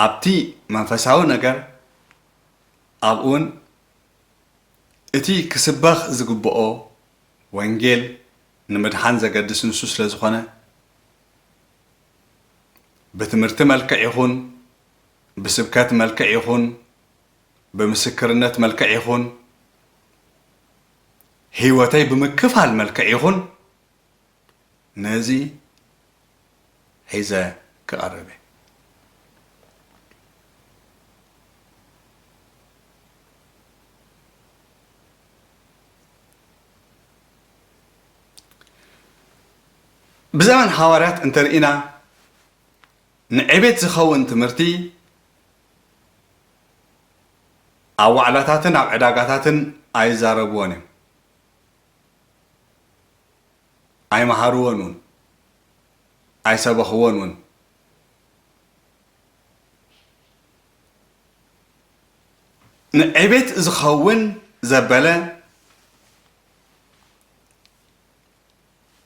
ኣብቲ መንፈሳዊ ነገር ኣብኡን እቲ ክስበኽ ዝግብኦ ወንጌል ንምድሓን ዘገድስ ንሱ ስለ ዝኾነ፣ ብትምህርቲ መልክዕ ይኹን፣ ብስብከት መልክዕ ይኹን፣ ብምስክርነት መልክዕ ይኹን፣ ህይወተይ ብምክፋል መልክዕ ይኹን፣ ነዚ ሒዘ ክቐርብ እየ። ብዘመን ሃዋርያት እንተርኢና፣ ንዕቤት ዝኸውን ትምህርቲ ኣብ ዋዕላታትን ኣብ ዕዳጋታትን ኣይዛረብዎን እዮም። ኣይመሃርዎን እውን፣ ኣይሰበኽዎን እውን። ንዕቤት ዝኸውን ዘበለ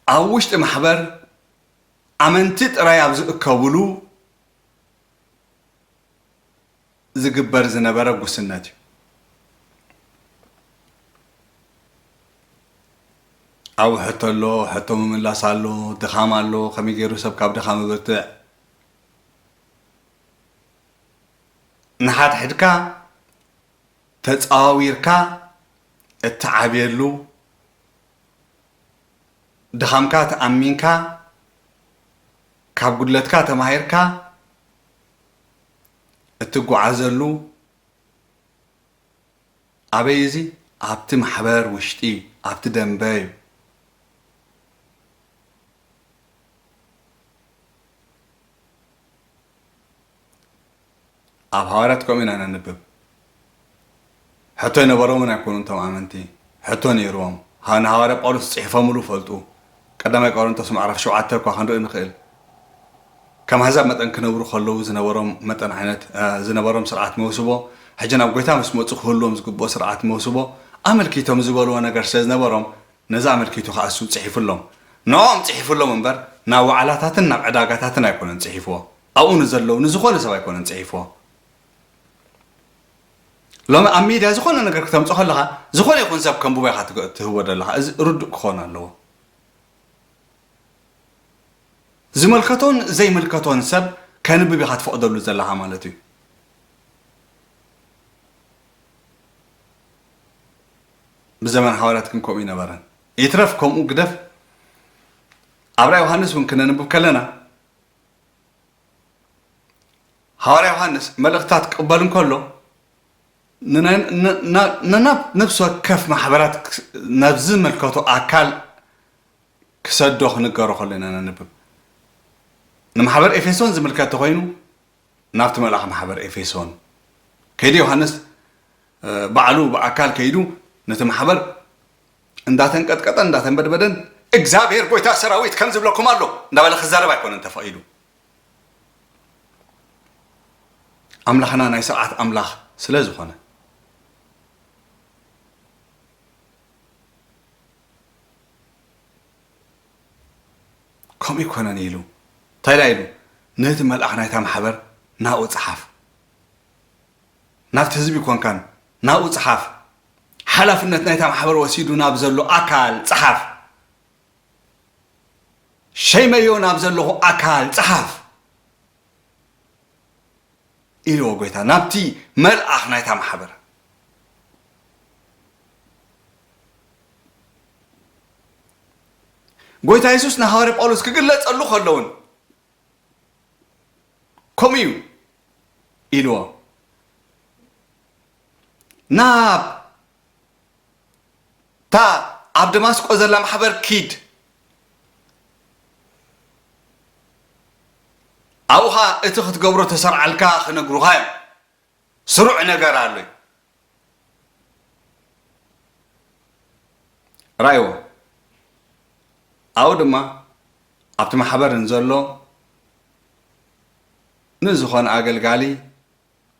ኣብ ውሽጢ ማሕበር ኣመንቲ ጥራይ ኣብ ዝእከብሉ ዝግበር ዝነበረ ጉስነት እዩ። ኣብኡ ሕቶ ኣሎ፣ ሕቶ ምምላስ ኣሎ፣ ድኻም ኣሎ፣ ከመይ ገይሩ ሰብ ካብ ድኻም ይብርትዕ? ንሓድሕድካ ተጻዋዊርካ እትዓብየሉ፣ ድኻምካ ተኣሚንካ፣ ካብ ጉድለትካ ተማሂርካ እትጓዓዘሉ ኣበይ እዚ? ኣብቲ ማሕበር ውሽጢ እዩ፣ ኣብቲ ደንበ እዩ። ኣብ ሃዋርያት ከምኡ ኢና ነንብብ። ሕቶ ኣይነበሮምን ኣይኮኑን እቶም ኣመንቲ፣ ሕቶ ነይርዎም። ሃ-፣ ንሃዋርያ ጳውሎስ ጽሒፎምሉ ፈልጡ። ቀዳማይ ቆሮንቶስ ምዕራፍ ሸውዓተ እኳ ክንርኢ ንኽእል። ከም ኣህዛብ መጠን ክነብሩ ከለዉ ዝነበሮም መጠን ዓይነት፣ እ፣ ዝነበሮም ስርዓት መውስቦ፣ ሕጂ ናብ ጎይታ ምስ መጹ ክህልዎም ዝግብኦ ስርዓት መውስቦ ኣመልኪቶም ዝበልዎ ነገር ስለ ዝነበሮም፣ ነዚ ኣመልኪቱ ከኣ እሱ ጽሒፉሎም። ንዕኦም ጽሒፉሎም እምበር፣ ናብ ዋዕላታትን ናብ ዕዳጋታትን ኣይኮነን ጽሒፍዎ። ኣብኡ ንዘለዉ ንዝኾነ ሰብ ኣይኮነን ጽሒፍዎ። ሎሚ ኣብ ሚድያ ዝኾነ ነገር ክተምጽኦ ከለኻ፣ ዝኾነ ይኹን ሰብ ከንብቦ ኢኻ ትግ-፣ ትህቦ ዘለኻ። እዚ ርዱእ ክኾን ኣለዎ። ዝመልከቶን ዘይምልከቶን ሰብ ከንብብ ኢኻ ትፈቕደሉ ዘለኻ ማለት እዩ። ብዘመን ሃዋርያት ግን ከምኡ ይነበረን። ይትረፍ ከምኡ ግደፍ፣ ኣብ ራእይ ዮሃንስ እውን ክነንብብ ከለና፣ ሃዋርያ ዮሃንስ መልእኽትታት ክቕበል እንከሎ፣ ንናይ-፣ ን-፣ ና-፣ ነናብ ነፍሲ ወከፍ ማሕበራት ክስ-፣ ናብ ዝመልከቶ ኣካል ክሰዶ ክንገሮ ከሎ ኢና ነንብብ። ንማሕበር ኤፌሶን ዝምልከት ተኾይኑ፣ ናብቲ መልኣኽ ማሕበር ኤፌሶን ከይዱ ዮሃንስ፣ እ፣ ባዕሉ ብኣካል ከይዱ ነቲ ማሕበር እንዳተንቀጥቀጠን እንዳተንበድበደን፣ "እግዚኣብሔር ጎይታ ሰራዊት ከም ዝብለኩም ኣሎ" እንዳበለ ክዛረብ ኣይኮነን ተፈቒዱ። ኣምላኽና ናይ ስርዓት ኣምላኽ ስለ ዝኾነ። ከምኡ ኣይኮነን ኢሉ። እንታይ ኢላ ኢሉ? ነቲ መልኣኽ ናይታ ማሕበር ናብኡ ጸሓፍ። ናብቲ ህዝቢ ኣይኮንካን፣ ናብኡ ጸሓፍ። ሓላፍነት ናይታ ማሕበር ወሲዱ ናብ ዘሎ ኣካል ጸሓፍ። ሸይመዮ ናብ ዘለኹ ኣካል ጸሓፍ። ኢልዎ ጎይታ ናብቲ መልኣኽ ናይታ ማሕበር። ጎይታ የሱስ ንሃዋርያ ጳውሎስ ክግለጸሉ ከሎ እውን ከምኡ እዩ ኢልዎ። ናብ እታ ኣብ ደማስቆ ዘላ ማሕበር ኪድ፣ ኣብኡ ኸኣ እቲ ክትገብሮ ተሰርዓልካ ክነግሩኻ እዮም። ስሩዕ ነገር ኣሎ እዩ። ራእይዎ። ኣብኡ ድማ ኣብቲ ማሕበር ንዘሎ ንዝኾነ ኣገልጋሊ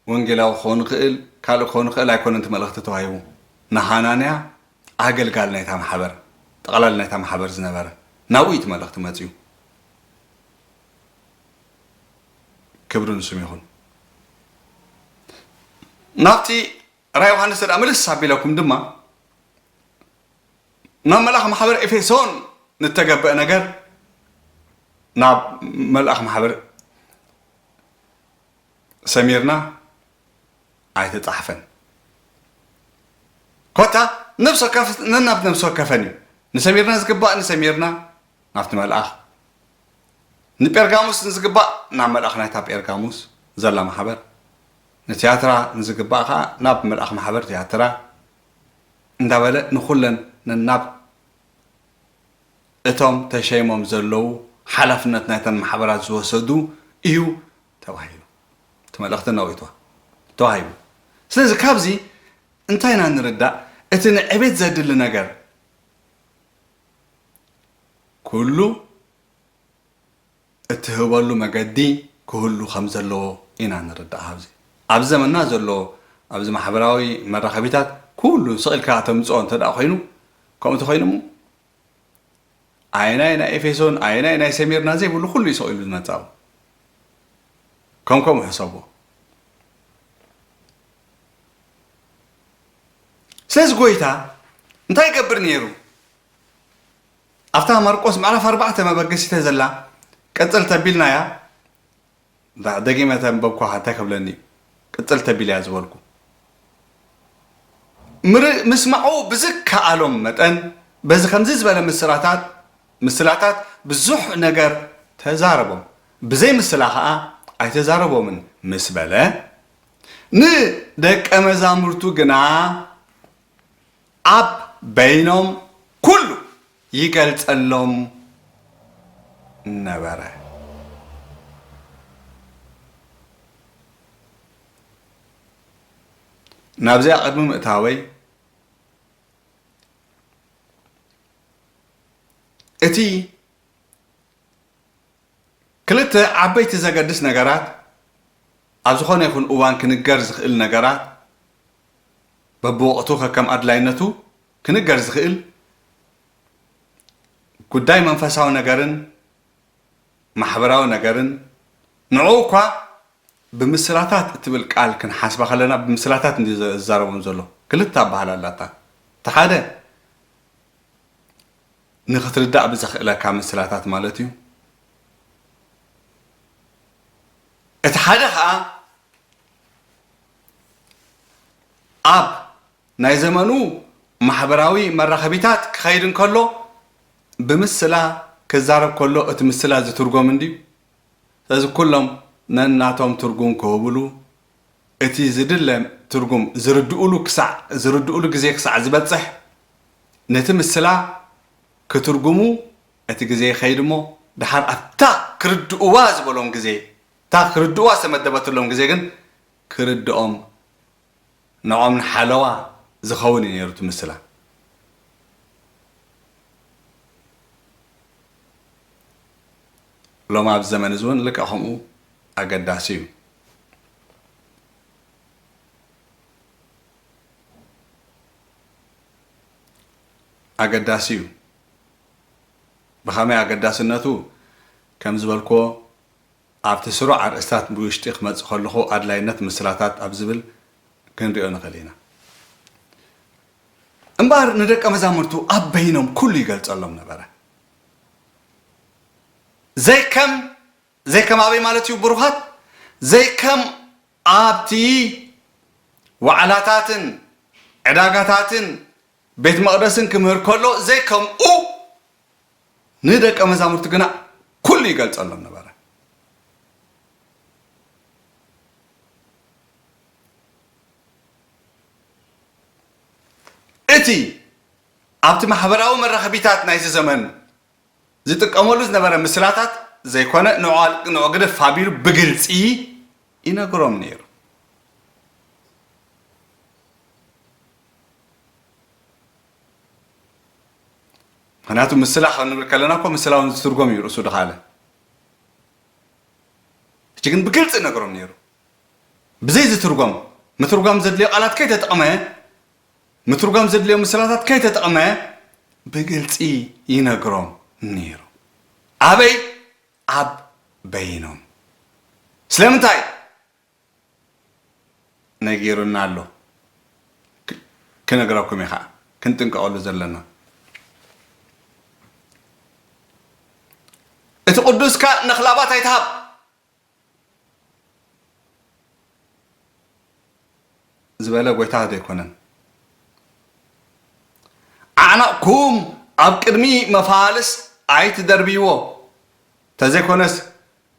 ወንጌላዊ ክኸውን ይኽእል፣ ካልእ ክኸውን ይኽእል፣ ኣይኮነን እቲ መልእኽቲ ተዋሂቡ። ንሃናንያ ኣገልጋሊ ናይታ ማሕበር፣ ጠቕላሊ ናይታ ማሕበር ዝነበረ፣ ናብኡ እዩ እቲ መልእኽቲ መጺኡ። ክብሪ ንስሙ ይኹን። ናብቲ ራእይ ዮሃንስ ደኣ ምልስ ኣቢለኩም ድማ ናብ መልኣኽ ማሕበር ኤፌሶን ንተገብአ ነገር ናብ መልኣኽ ማሕበር ሰሚርና ኣይተጻሕፈን። ኮታ ነብሲ ወከፍ ነናብ ነብሲ ወከፈን እዩ። ንሰሚርና ዝግባእ ንሰሚርና ናብቲ መልኣኽ፣ ንጴርጋሙስ ንዝግባእ ናብ መልኣኽ ናይታ ጴርጋሙስ ዘላ ማሕበር፣ ንትያትራ ንዝግባእ ከኣ ናብ መልኣኽ ማሕበር ትያትራ እንዳበለ ንኹለን ነናብ እቶም ተሸይሞም ዘለዉ ሓላፍነት ናይተን ማሕበራት ዝወሰዱ እዩ ተባሂሉ። እቲ መልእኽቲ ነዊትዋ ተዋሂቡ። ስለዚ ካብዚ እንታይ ኢና ንርዳእ? እቲ ንዕቤት ዘድሊ ነገር ኩሉ እትህበሉ መገዲ ክህሉ ከም ዘለዎ ኢና ንርዳእ። ኣብዚ ኣብ ዘመንና ዘሎ ኣብዚ ማሕበራዊ መራኸቢታት ኩሉ ስቕ ኢልካ ተምፅኦ እንተ ደኣ ኮይኑ፣ ከምኡ እንተኮይኑ እሞ ኣየናይ ናይ ኤፌሶን ኣየናይ ናይ ሰሚርና ዘይብሉ ኩሉ እዩ ስቕ ኢሉ ዝመፅእ። ከም ከምኡ ሕሰቦ። ስለዚ ጎይታ እንታይ ይገብር ነይሩ? ኣብታ ማርቆስ ምዕራፍ ኣርባዕተ መበገሲተ ዘላ ቅጽል ተቢልናያ፣ ዳ-፣ ደጊመ ተንበብኳ እንታይ ከብለኒ እዩ? ቅጽል ተቢልያ ዝበልኩ። ምር-፣ ምስማዑ ብዝከኣሎም መጠን በዚ ከምዚ ዝበለ ምስላታት፣ ምስላታት ብዙሕ ነገር ተዛረቦም። ብዘይ ምስላ ኸኣ ኣይተዛረቦምን ምስ በለ፣ ንደቀ መዛሙርቱ ግና ኣብ በይኖም ኩሉ ይገልጸሎም ነበረ። ናብዚኣ ቅድሚ ምእታወይ፣ እቲ ክልተ ዓበይቲ ዘገድስ ነገራት፣ ኣብ ዝኾነ ይኹን እዋን ክንገር ዝኽእል ነገራት፣ በብወቕቱ ከከም ኣድላይነቱ ክንገር ዝኽእል ጉዳይ መንፈሳዊ ነገርን ማሕበራዊ ነገርን፣ ንዕኡ እኳ ብምስላታት እትብል ቃል ክንሓስባ ከለና፣ ብምስላታት እንድዩ ዘ-፣ ዝዛረቦም ዘሎ። ክልተ ኣበሃህላ ኣላታ። እቲ ሓደ ንኽትርዳእ ብዘኽእለካ ምስላታት ማለት እዩ። እቲ ሓደ ኸኣ ኣብ ናይ ዘመኑ ማሕበራዊ መራኸቢታት ክኸይድ እንከሎ፣ ብምስላ ክዛረብ ከሎ እቲ ምስላ ዝትርጎም እንድዩ። ስለዚ ኩሎም ነናቶም ትርጉም ክህብሉ፣ እቲ ዝድለ ትርጉም ዝርድኡሉ ክሳዕ፣ ዝርድኡሉ ግዜ ክሳዕ ዝበጽሕ፣ ነቲ ምስላ ክትርጉሙ እቲ ግዜ ይኸይድ እሞ፣ ደሓር ኣብታ ክርድእዋ ዝበሎም ግዜ፣ እታ ክርድእዋ ዝተመደበትሎም ግዜ ግን ክርድኦም ንዖም ንሓለዋ ዝኸውን እዩ ነይሩ እቲ ምስላ። ሎሚ ኣብዚ ዘመን እዚ እውን ልክዕ ከምኡ ኣገዳሲ እዩ። ኣገዳሲ እዩ። ብኸመይ ኣገዳስነቱ? ከም ዝበልክዎ፣ ኣብቲ ስሩዕ ኣርእስታት ብውሽጢ ክመጽእ ከለኹ ኣድላይነት ምስላታት ኣብ ዝብል ክንሪኦ ንኽእል ኢና። እምበኣር ንደቀ መዛሙርቱ ኣብ በይኖም ኩሉ ይገልጸሎም ነበረ። ዘይከም፣ ዘይከም ኣበይ ማለት እዩ ብሩኻት? ዘይከም ኣብቲ ዋዕላታትን ዕዳጋታትን ቤት መቕደስን ክምህር ከሎ ዘይከምኡ ንደቀ መዛሙርቱ ግና ኩሉ ይገልጸሎም ነበረ። እቲ ኣብቲ ማሕበራዊ መራኸቢታት ናይዚ ዘመን ዝጥቀመሉ ዝነበረ ምስላታት ዘይኮነ፣ ንዑ፣ ንዑ ግደፍ ኣቢሉ ብግልጺ ይነግሮም ነይሩ። ምኽንያቱ ምስላ ክንብል ከለና እኮ ምስላ እውን ዝትርጎም እዩ ርእሱ ድኻለ። ሕጂ ግን ብግልጺ ይነግሮም ነይሩ። ብዘይ ዝትርጎም፣ ምትርጓም ዘድልዮ ቃላት ከይተጠቕመ፣ ምትርጓም ዘድልዮ ምስላታት ከይተጠቕመ ብግልጺ ይነግሮም ነይሩ። ኣበይ? ኣብ በይኖም። ስለምንታይ? ነጊሩና ኣሎ። ክ-፣ ክነግረኩም እየ ኸዓ፣ ክንጥንቀቐሉ ዘለና። እቲ ቅዱስካ ነኽላባት ኣይትሃብ ዝበለ ጐይታ ዶ ኣይኮነን? ኣዕናቕኩም ኣብ ቅድሚ መፋልስ ኣይትደርብይዎ፣ ተዘይኮነስ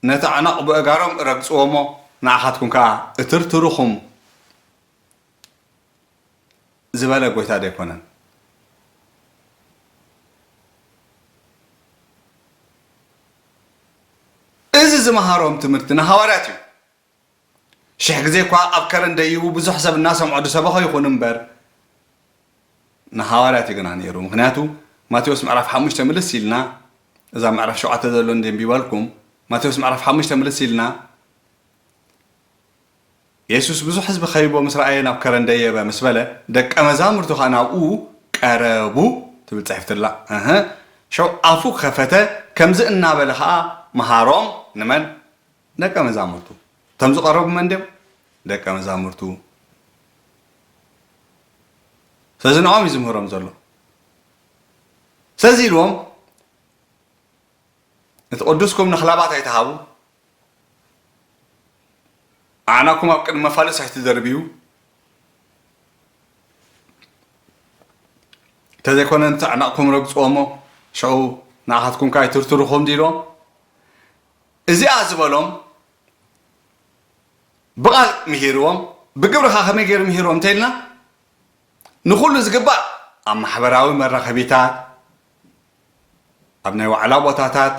ነቲ ኣዕናቕ ብእጋሮም ረግጽዎ እሞ ንዓኻትኩም ከኣ እትርትሩኹም ዝበለ ጐይታ ዶ ኣይኮነን? እዚ ዝመሃሮም ትምህርቲ ንሃዋርያት እዩ። ሽሕ ግዜ እኳ ኣብ ከረን ደይቡ ብዙሕ ሰብ እናሰምዖ ዝሰበኸ ይኹን እምበር፣ ንሃዋርያት እዩ ግና ነይሩ። ምኽንያቱ ማቴዎስ ምዕራፍ ሓሙሽተ ምልስ ኢልና፣ እዛ ምዕራፍ ሸውዓተ ዘሎ እንደ ኣንቢበልኩም፣ ማቴዎስ ምዕራፍ ሓሙሽተ ምልስ ኢልና፣ የሱስ ብዙሕ ህዝቢ ከቢቦ ምስ ረኣየ ናብ ከረን ደየበ ምስ በለ፣ ደቀ መዛሙርቱ ኸኣ ናብኡ ቀረቡ ትብል ጽሕፍቲ ኣላ። እህ፣ ሽዑ ኣፉ ከፈተ፣ ከምዚ እናበለ ኸኣ መሃሮም። ንመን? ደቀ መዛሙርቱ። እቶም ዝቐረቡ መን ድዮም? ደቀ መዛሙርቱ። ስለዚ ንዕኦም እዩ ዝምህሮም ዘሎ። ስለዚ ኢልዎም፣ እቲ ቅዱስኩም ነኽላባት ኣይትሃቡ፣ ኣዕናኩም ኣብ ቅድሚ መፋልስ ኣይትደርብዩ፣ እንተዘይኮነ ነቲ ኣዕናቕኩም ረግጽዎ እሞ፣ ሽዑ ንኣኻትኩም ከኣ ኣይትርትሩኹም ድዩ ኢልዎም። እዚኣ ዝበሎም ብቓል ምሂርዎም፣ ብግብሪ ኸኣ ከመይ ገይሩ ምሂርዎም እንተኢልና፣ ንኹሉ ዝግባእ ኣብ ማሕበራዊ መራኸቢታት፣ ኣብ ናይ ዋዕላ ቦታታት፣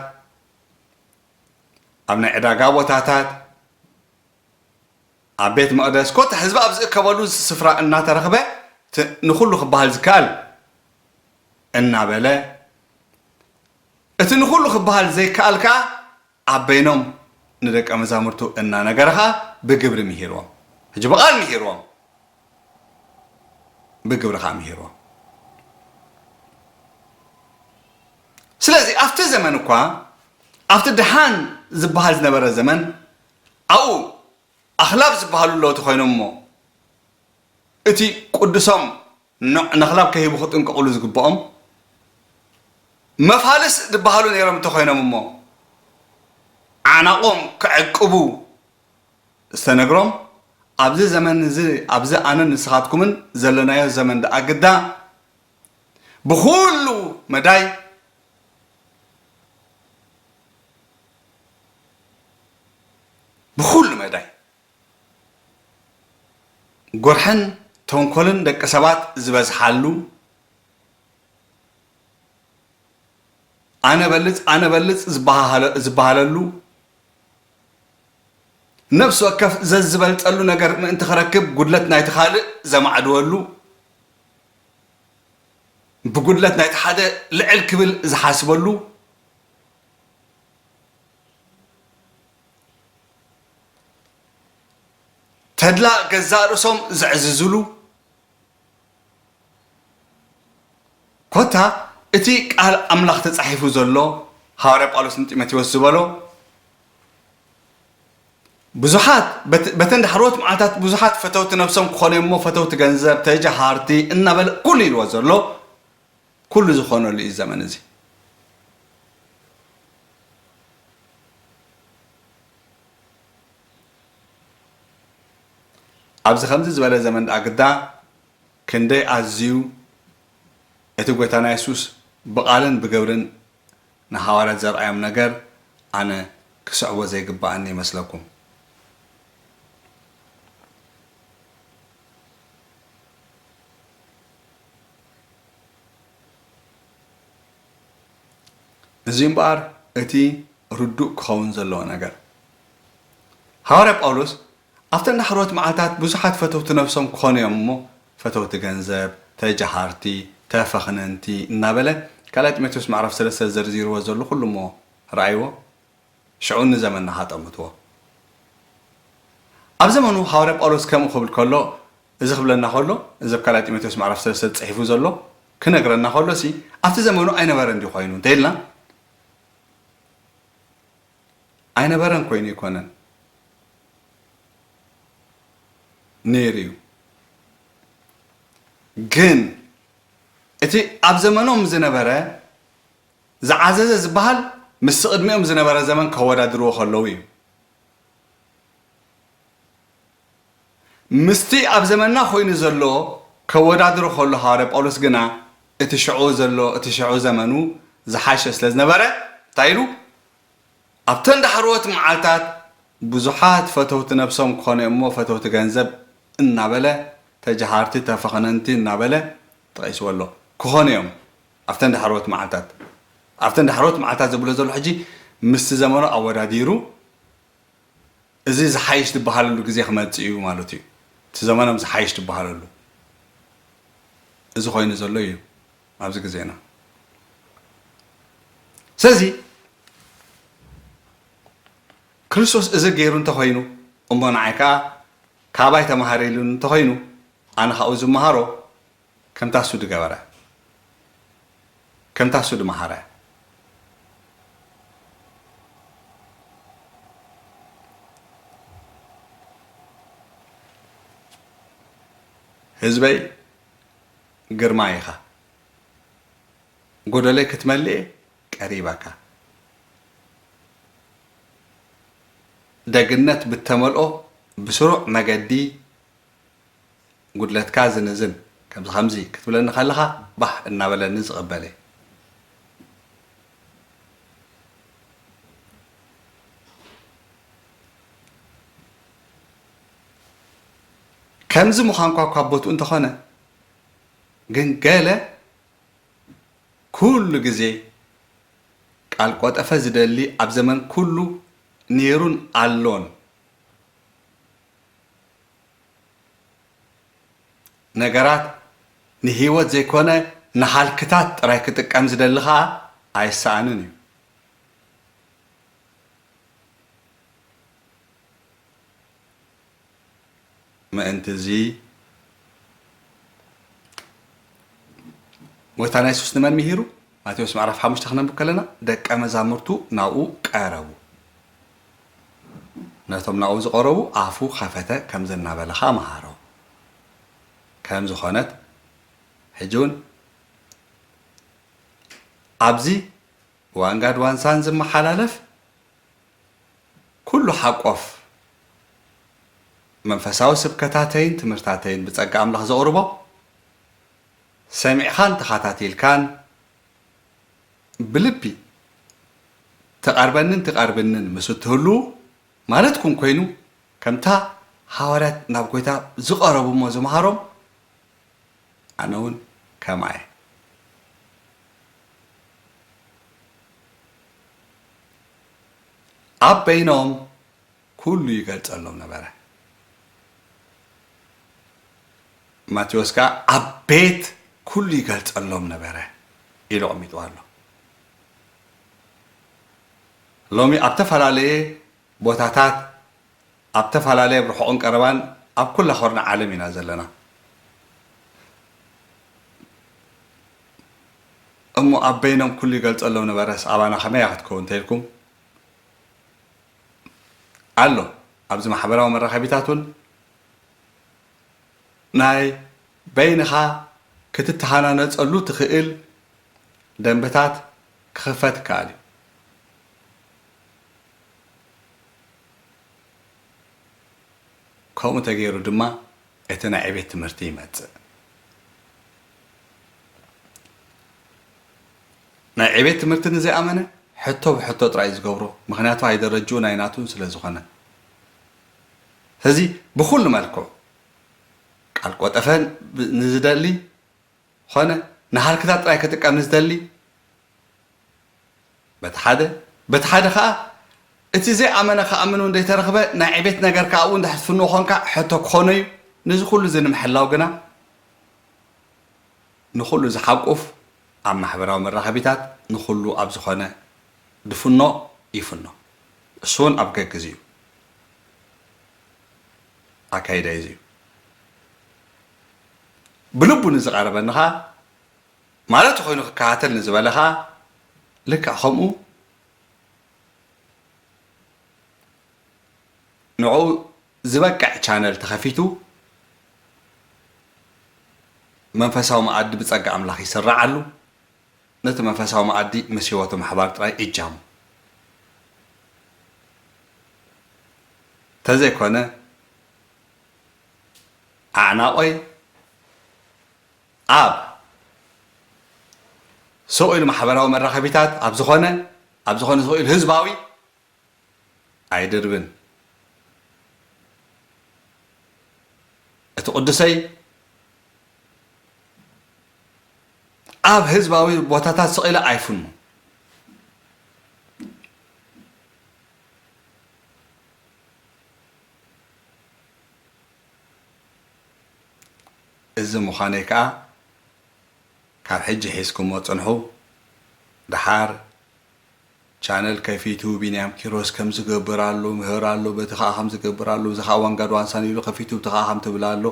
ኣብ ናይ ዕዳጋ ቦታታት፣ ኣብ ቤት መቕደስ፣ ኮታ ህዝቢ ኣብ ዝእከበሉ ስፍራ እናተረኽበ፣ እቲ ንኹሉ ክበሃል ዝከኣል እናበለ፣ እቲ ንኹሉ ክበሃል ዘይከኣል ከኣ ኣብ በይኖም ንደቀ መዛሙርቱ እናነገረ ኸኣ ብግብሪ ምሂርዎም። ሕጂ ብቓል ምሂርዎም፣ ብግብሪ ኸኣ ምሂርዎም። ስለዚ ኣብቲ ዘመን እኳ፣ ኣብቲ ደሓን ዝበሃል ዝነበረ ዘመን፣ ኣብኡ ኣኽላብ ዝበሃሉ ኣለዉ ተኾይኖም እሞ፣ እቲ ቅዱሶም ኖዕ ነኽላብ ከይህቡ ክጥንቀቕሉ ዝግብኦም፣ መፋልስ ዝበሃሉ ነይሮም እንተኾይኖም እሞ፣ ዓናቖም ክዕቅቡ ዝተነግሮም፣ ኣብዚ ዘመን እዚ፣ ኣብዚ ኣነን ንስኻትኩምን ዘለናዮ ዘመን ደኣ ግዳ፣ ብኹሉ መዳይ፣ ብኹሉ መዳይ፣ ጎርሕን ተንኮልን ደቂ ሰባት ዝበዝሓሉ፣ ኣነ በልጽ፣ ኣነ በልጽ ዝበሃለ-፣ ዝበሃለሉ፣ ነፍሲ ወከፍ ዘዝበልጸሉ ነገር ምእንቲ ክረክብ ጉድለት ናይቲ ካልእ ዘማዕድወሉ፣ ብጉድለት ናይቲ ሓደ ልዕል ክብል ዝሓስበሉ፣ ተድላ ገዛእ ርእሶም ዘዕዝዝሉ፣ ኮታ እቲ ቃል ኣምላኽ ተጻሒፉ ዘሎ፣ ሃዋርያ ጳውሎስ ንጢሞቴዎስ ዝበሎ፣ ብዙሓት በት-፣ በተን ዳሕረዎት መዓልታት ብዙሓት ፈተውቲ ነብሶም ክኾኑ እዮም እሞ፣ ፈተውቲ ገንዘብ፣ ተጃሃርቲ እናበለ ኩሉ ኢልዎ ዘሎ፣ ኩሉ ዝኾነሉ እዩ ዘመን እዚ። ኣብዚ ከምዚ ዝበለ ዘመን ደኣ ግዳ፣ ክንደይ ኣዝዩ እቲ ጐይታና የሱስ ብቓልን ብግብርን ንሃዋርያት ዘርኣዮም ነገር ኣነ ክስዕቦ ዘይግብኣኒ ይመስለኩም? እዚ እምበኣር እቲ ርዱእ ክኸውን ዘለዎ ነገር። ሃዋርያ ጳውሎስ ኣብተን ዳሕሮት መዓልታት ብዙሓት ፈተውቲ ነብሶም ክኾኑ እዮም እሞ፣ ፈተውቲ ገንዘብ፣ ተጃሃርቲ፣ ተፈኽነንቲ እናበለ ካልኣይ ጢሞቴዎስ ምዕራፍ ሰለስተ ዘርዚርዎ ዘሎ ኩሉ እሞ ረኣይዎ። ሽዑ ንዘመንና ከኣ ጠምትዎ። ኣብ ዘመኑ ሃዋርያ ጳውሎስ ከምኡ ክብል ከሎ፣ እዚ ክብለና ከሎ፣ እዚ ኣብ ካልኣይ ጢሞቴዎስ ምዕራፍ ሰለስተ ተጻሒፉ ዘሎ ክነግረና ከሎ ሲ፣ ኣብቲ ዘመኑ ኣይነበረን ድዩ ኮይኑ እንተ ኢልና፣ ኣይነበረን ኮይኑ ኣይኮነን። ነይሩ እዩ። ግን እቲ ኣብ ዘመኖም ዝነበረ ዝዓዘዘ ዝበሃል ምስቲ ቅድሚኦም ዝነበረ ዘመን ከወዳድርዎ ከለዉ እዩ። ምስቲ ኣብ ዘመንና ኮይኑ ዘሎ ከወዳድሮ ከሎ ሃዋርያ ጳውሎስ ግና እቲ ሽዑ ዘሎ እቲ ሽዑ ዘመኑ ዝሓሸ ስለ ዝነበረ እንታይ ኢሉ ኣብተን ዳሕረዎት መዓልታት ብዙሓት ፈተውቲ ነብሶም ክኾኑ እዮም እሞ ፈተውቲ ገንዘብ እናበለ ተጀሃርቲ ተፈኸነንቲ እናበለ ጠቒስዎ ኣሎ። ክኾኑ እዮም ኣብተን ዳሕረዎት መዓልታት ኣብተን ዳሕረዎት መዓልታት ዝብሎ ዘሎ ሕጂ ምስቲ ዘመኑ ኣወዳዲሩ እዚ ዝሓይሽ ዝበሃለሉ ግዜ ክመጽእ እዩ ማለት እዩ። እቲ ዘመኖም ዝሓይሽ ዝበሃለሉ እዚ ኮይኑ ዘሎ እዩ ኣብዚ ግዜና። ስለዚ ክርስቶስ እዚ ገይሩ እንተኾይኑ እሞ ንዓይ ከኣ ካባይ ተማሃር ኢሉኒ እንተኾይኑ ኣነ ካብኡ ዝመሃሮ ከምታ እሱ ዝገበረ ከምታ እሱ ዝመሃረ ህዝበይ ግርማ ኢኻ ጎደለይ ክትመልእ ቀሪበካ። ደግነት ብተመልኦ ብስሩዕ መገዲ ጉድለትካ ዝንዝን ከምዚ ከምዚ ክትብለኒ ከለኻ ባህ እናበለኒ ዝቕበል እየ። ከምዚ ምዃንኳ እኳ ቦትኡ እንተኾነ ግን ገለ ኩሉ ግዜ ቃል ቆጠፈ ዝደሊ ኣብ ዘመን ኩሉ ኔሩን ኣሎን። ነገራት ንህይወት ዘይኮነ ንሃልክታት ጥራይ ክጥቀም ዝደሊ ኸኣ ኣይሰኣንን እዩ። ምእንቲ እዚ ጎይታና የሱስ ንመን ምሂሩ? ማቴዎስ ምዕራፍ ሓሙሽተ ክነንብብ ከለና ደቀ መዛሙርቱ ናብኡ ቀረቡ። ነቶም ናብኡ ዝቐረቡ ኣፉ ኸፈተ ከምዚ እናበለ ኸኣ መሃሮም። ከም ዝኾነት ሕጂ እውን ኣብዚ ዋንጋድ ዋንሳን ዝመሓላለፍ ኩሉ ሓቆፍ መንፈሳዊ ስብከታተይን ትምህርታተይን ብጸጋ ኣምላኽ ዘቕርቦ ሰሚዕኻን ተኻታቲልካን ብልቢ ትቐርበንን ትቐርብንን ምስ እትህሉ ማለትኩም ኮይኑ ከምታ ሃዋርያት ናብ ጎይታ ዝቐረቡ እሞ ዝመሃሮም ኣነ እውን ከምኣ እየ። ኣብ በይኖም ኩሉ ይገልጸሎም ነበረ። ማቴዎስ ከኣ ኣብ ቤት ኩሉ ይገልጸሎም ነበረ ኢሉ ኣቐሚጥዋ ኣሎ። ሎሚ ኣብ ተፈላለየ ቦታታት ኣብ ተፈላለየ ብርሑቕን ቀረባን ኣብ ኩላ ኮርና ዓለም ኢና ዘለና። እሞ ኣብ በይኖም ኩሉ ይገልጸሎም ነበረስ ኣባና ከመይ እያ ክትከውን እንተኢልኩም ኣሎ ኣብዚ ማሕበራዊ መራኸቢታት እውን ናይ በይንኻ ክትተሃናነፀሉ ትኽእል ደንብታት ክኽፈት ይከኣል እዩ። ከምኡ ተገይሩ ድማ እቲ ናይ ዕቤት ትምህርቲ ይመፅእ። ናይ ዕቤት ትምህርቲ ንዘይኣመነ ሕቶ ብሕቶ ጥራይ እዩ ዝገብሮ፣ ምኽንያቱ ኣይደረጅኡ ናይ ናቱን ስለ ዝኾነ። ሕዚ ብኹሉ መልክዑ ቃል ቆጠፈ ንዝደሊ ኾነ ንሃልክታት ጥራይ ክጥቀም ንዝደሊ በቲ ሓደ፣ በቲ ሓደ ኸኣ እቲ ዘይኣመነ ክኣምን እውን ዘይተረኽበ ናይ ዕቤት ነገር ከኣ እውን ድሕር ትፍንዎ ኾንካ ሕቶ ክኾኖ እዩ። ነዚ ኩሉ እዚ ንምሕላው ግና ንኹሉ ዝሓቁፍ ኣብ ማሕበራዊ መራኸቢታት ንኹሉ ኣብ ዝኾነ ድፍኖ ይፍኖ። እሱ እውን ኣብ ገግዝ እዩ። ኣካይዳ እዩ። ብልቡ ንዝቐረበኒ ኸኣ ማለት ኮይኑ ክከታተል ንዝበለ ኸኣ ልክዕ ከምኡ ንዕኡ ዝበቅዕ ቻነል ተኸፊቱ መንፈሳዊ መኣዲ ብጸጋ ኣምላኽ ይስራዓሉ። ነቲ መንፈሳዊ መኣዲ ምስ ህይወቱ ምሕባር ጥራይ እጃሙ። ተዘይኮነ፣ ኣዕናቖይ ኣብ ስቕ ኢሉ ማሕበራዊ መራኸቢታት ኣብ ዝኾነ፣ ኣብ ዝኾነ ስቕ ኢሉ ህዝባዊ ኣይድርብን። እቲ ቅዱሰይ ኣብ ህዝባዊ ቦታታት ስቕ ኢለ ኣይፍኑ። እዚ ምዃነይ ከኣ ካብ ሕጂ ሒዝኩሞ ጽንሑ። ደሓር ቻነል ከፊቱ ቢንያም ኪሮስ ከም ዝገብር ኣሎ፣ ምህር ኣሎ፣ በቲ ኸኣ ከም ዝገብር ኣሎ፣ እዚ ኸኣ ዋንጋድ ዋንሳን ኢሉ ከፊቱ፣ በቲ ኸኣ ከም ትብል ኣሎ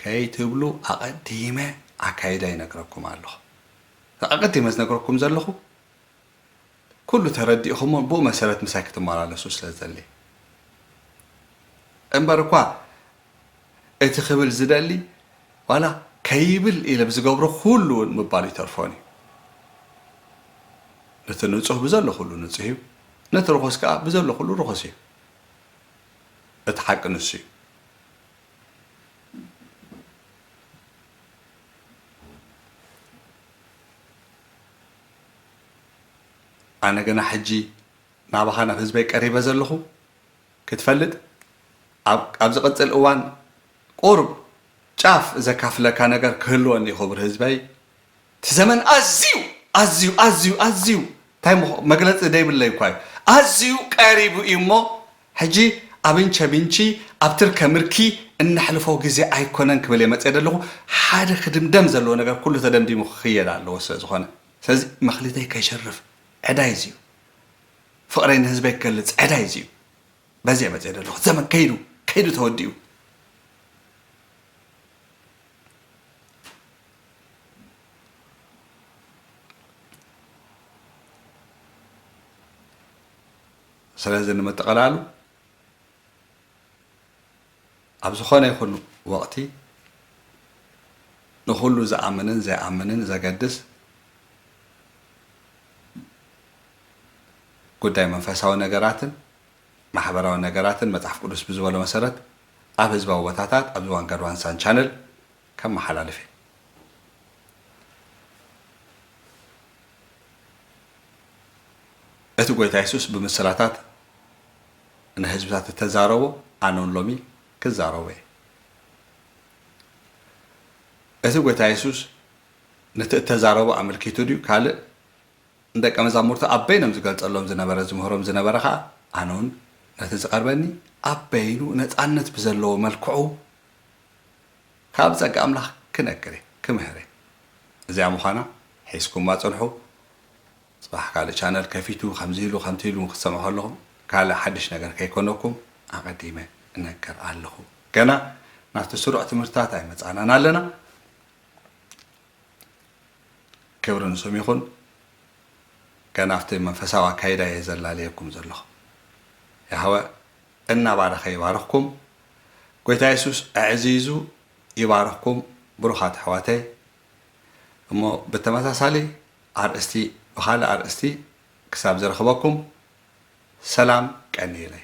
ከይትብሉ ኣቐዲመ ኣካይዳ ይነግረኩም ኣለኹ። ኣቐዲመ ዝነግረኩም ዘለኹ ኩሉ ተረዲእኹሞ ብኡ መሰረት ምሳይ ክትመላለሱ ስለ ዝደሊ። እምበር እኳ እቲ ክብል ዝደሊ ዋላ ከይብል ኢለ ብዝገብሮ ኩሉ እውን ምባሉ ይተርፎን እዩ። ነቲ ንጹህ ብዘሎ ኩሉ ንጹህ እዩ፣ ነቲ ርኹስ ከኣ ብዘሎ ኩሉ ርኹስ እዩ። እቲ ሓቂ ንሱ እዩ። ኣነ ግና ሕጂ ናባኻ ናብ ህዝበይ ቀሪበ ዘለኹ ክትፈልጥ፣ ኣብ፣ ኣብ ዝቕጽል እዋን ቁሩብ ጫፍ ዘካፍለካ ነገር ክህልወኒ እዩ፣ ክቡር ህዝበይ። እቲ ዘመን ኣዝዩ፣ ኣዝዩ፣ ኣዝዩ፣ ኣዝዩ፣ እንታይ ምኾ-፣ መግለጺ ዘይብለይ እኳ እዩ። ኣዝዩ ቀሪቡ እዩ እሞ፣ ሕጂ ኣብ እንቸ ብንቺ፣ ኣብ ትርከ ምርኪ እነሕልፎ ግዜ ኣይኮነን ክብል እየ መጽየ ዘለኹ። ሓደ ክድምደም ዘለዎ ነገር ኩሉ ተደምዲሙ ክኽየድ ኣለዎ ስለ ዝኾነ። ስለዚ መኽሊተይ ከይሸርፍ ዕዳይ እዚ እዩ። ፍቕረይ ንህዝበይ ክገልጽ ዕዳይ እዚ እዩ። በዚ እየ መጽየ ዘለኹ። ዘመን ከይዱ፣ ከይዱ ተወዲኡ። ስለዚ ንምጥቕላሉ፣ ኣብ ዝኾነ ይኹን ወቕቲ ንኹሉ ዝኣምንን ዘይኣምንን ዘገድስ ጉዳይ መንፈሳዊ ነገራትን ማሕበራዊ ነገራትን መጽሓፍ ቅዱስ ብዝበሎ መሰረት ኣብ ህዝባዊ ቦታታት ኣብ ዝዋን ጋድዋንሳን ቻነል ከመሓላልፍ እየ። እቲ ጎይታ የሱስ ብምስላታት ንህዝብታት እተዛረቦ ኣነ እውን ሎሚ ክዛረቦ እየ። እቲ ጎይታ የሱስ ነቲ እተዛረቦ ኣመልኪቱ ድዩ ካልእ ንደቀ መዛሙርቱ ኣብ በይኖም ዝገልጸሎም ዝነበረ፣ ዝምህሮም ዝነበረ ኸኣ፣ ኣነ እውን ነቲ ዝቐርበኒ ኣብ በይኑ ነጻነት ብዘለዎ መልክዑ ካብ ጸጋ ኣምላኽ ክነግር እየ፣ ክምህር እየ። እዚኣ ምዃና ሒዝኩማ ጽንሑ። ጽባሕ ካልእ ቻነል ከፊቱ ከምዚ ኢሉ ከምቲ ኢሉ ክትሰምዑ ከለኹም ካልእ ሓድሽ ነገር ከይኮነኩም ኣቐዲመ እነግር ኣለኹ። ገና ናብቲ ስሩዕ ትምህርትታት ኣይመጻእናን ኣለና። ክብሪ ንስም ይኹን። ገና ኣብቲ መንፈሳዊ ኣካይዳ እየ ዘላለየኩም ዘለኹ። ያህወ እናባረኸ ይባርኽኩም። ጎይታ የሱስ ኣዕዚዙ ይባርኽኩም ብሩኻት ኣሕዋተይ። እሞ ብተመሳሳሊ ኣርእስቲ፣ ብኻልእ ኣርእስቲ ክሳብ ዝረኽበኩም ሰላም ቀንየለይ።